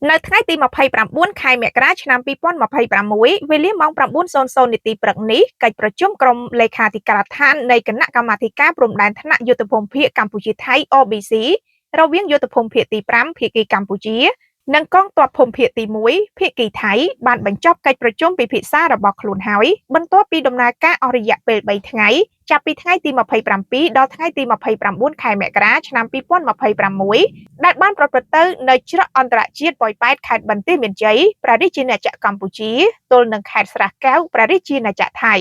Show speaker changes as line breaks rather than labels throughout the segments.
នៅថ្ងៃទី29ខែមករាឆ្នាំ2026វេលាម៉ោង9:00នាទីព្រឹកនេះកិច្ចប្រជុំក្រុមលេខាធិការដ្ឋាននៃគណៈកម្មាធិការព្រំដែនថ្នាក់យុទ្ធភូមិភាគកម្ពុជាថៃ RBC រវាងយុទ្ធភូមិភាគទី5ភាគីកម្ពុជានិងកងទ័ពភូមិភាគទី1ភាគីថៃបានបញ្ចប់កិច្ចប្រជុំពិភាក្សារបស់ខ្លួនហើយបន្ទាប់ពីដំណើរការអស់រយៈពេល3ថ្ងៃចាប់ពីថ្ងៃទី27ដល់ថ្ងៃទី29ខែមករាឆ្នាំ2026ដែលបានប្រព្រឹត្តទៅនៅច្រកអន្តរជាតិប៉ោយប៉ែតខេត្តបន្ទាយមានជ័យព្រះរាជាណាចក្រកម្ពុជាទល់នឹងខេត្តស្រះកែវព្រះរាជាណាចក្រថៃ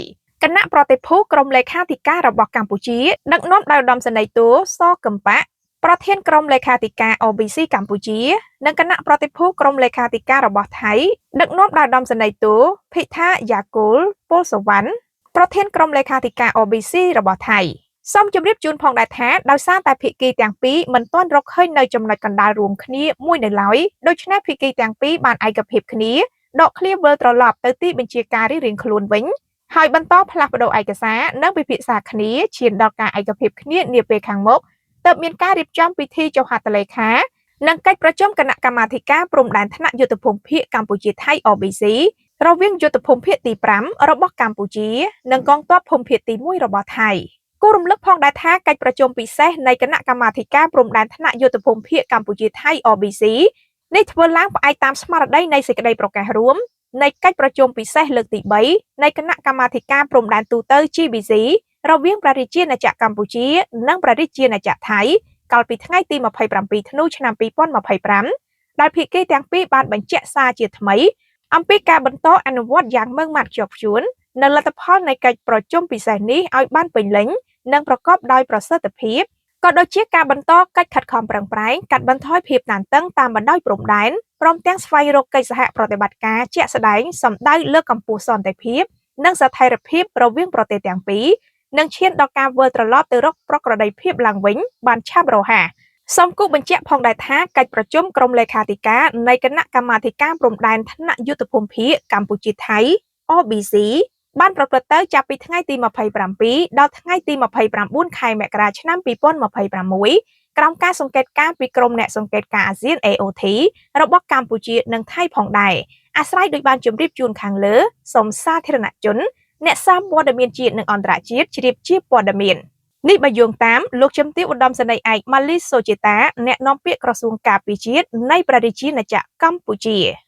គណៈប្រតិភូក្រុមលេខាធិការរបស់កម្ពុជាដឹកនាំដោយឧត្តមសេនីយ៍តួសកឹមប៉ាក់ប្រធានក្រុមលេខាធិការ OBC កម្ពុជានិងគណៈប្រតិភូក្រុមលេខាធិការរបស់ថៃដឹកនាំដោយឧត្តមសេនីយ៍តួភិថាយ៉ាគូលពលសវណ្ណប្រធានក្រុមលេខាធិការ OBC របស់ថៃសូមជម្រាបជូនផងដែរថាដោយសារតែភាគីទាំងពីរមិនទាន់រកឃើញនៅចំណុចកណ្ដាលរួមគ្នាមួយនៅឡើយដូច្នេះភាគីទាំងពីរបានឯកភាពគ្នាដកឃ្លាវិលត្រឡប់ទៅទីបញ្ជាការរៀងៗខ្លួនវិញហើយបន្តផ្លាស់ប្ដូរឯកសារនិងពិភាក្សាគ្នាឈានដល់ការឯកភាពគ្នានាពេលខាងមុខទើបមានការរៀបចំពិធីចុះហត្ថលេខានិងកិច្ចប្រជុំគណៈកម្មាធិការព្រំដែនថ្នាក់យុទ្ធភូមិភាគកម្ពុជាថៃ RBC រវាងយុទ្ធភូមិភាគទី5របស់កម្ពុជានិងកងទ័ពភូមិភាគទី1របស់ថៃគូរំលឹកផងដែរថាកិច្ចប្រជុំពិសេសនៃគណៈកម្មាធិការព្រំដែនថ្នាក់យុទ្ធភូមិភាគកម្ពុជាថៃ RBC នេះធ្វើឡើងផ្អែកតាមស្មារតីនៃសេចក្តីប្រកាសរួមនៃកិច្ចប្រជុំពិសេសលើកទី3នៃគណៈកម្មាធិការព្រំដែនទូទៅ GBC រវាងព្រះរាជាណាចក្រកម្ពុជានិងព្រះរាជាណាចក្រថៃកាលពីថ្ងៃទី27ធ្នូឆ្នាំ2025ដែលភាគីទាំងពីរបានបញ្ជាក់សារជាថ្មីអំពីការបន្តអនុវត្តយ៉ាងម៉ឺងម៉ាត់ខ្ជាប់ខ្ជួននៅលទ្ធផលនៃកិច្ចប្រជុំពិសេសនេះឲ្យបានពេញលេញនិងប្រកបដោយប្រសិទ្ធភាពក៏ដូចជាការបន្តកិច្ចខិតខំប្រឹងប្រែងកាត់បន្ថយភាពតានតឹងតាមបណ្ដោយព្រំដែនព្រមទាំងស្វែងរកកិច្ចសហប្រតិបត្តិការជាក់ស្ដែងសម្ដៅលើកកម្ពស់សន្តិភាពនិងស្ថិរភាពរវាងប្រទេសទាំងពីរនិងឈានដល់ការវិលត្រឡប់ទៅរកប្រក្រតីភាពឡើងវិញបានឆាប់រហ័សសូមគូបញ្ជាក់ផងដែរថាកិច្ចប្រជុំក្រុមលេខាធិការនៃគណៈកម្មាធិការព្រំដែនថ្នាក់យុទ្ធភូមិភាគកម្ពុជាថៃ RBC បានប្រព្រឹត្តទៅចាប់ពីថ្ងៃទី27ដល់ថ្ងៃទី29ខែមករាឆ្នាំ2026ក្រោមការសង្កេតការណ៍ពីក្រុមអ្នកសង្កេតការណ៍អាស៊ាន AOT របស់កម្ពុជានិងថៃផងដែរអាស្រ័យដោយបានជម្រាបជូនខាងលើសូមសាធារណជនអ្នកសារព័ត៌មានជាតិនិងអន្តរជាតិជ្រាបជាព័ត៌មាននេះបើយោងតាមលោកជំទាវឧត្តមសេនីយ៍ឯកម៉ាលីសូចេតាអ្នកនាំពាក្យក្រសួងការពារជាតិនៃព្រះរាជាណាចក្រកម្ពុជា។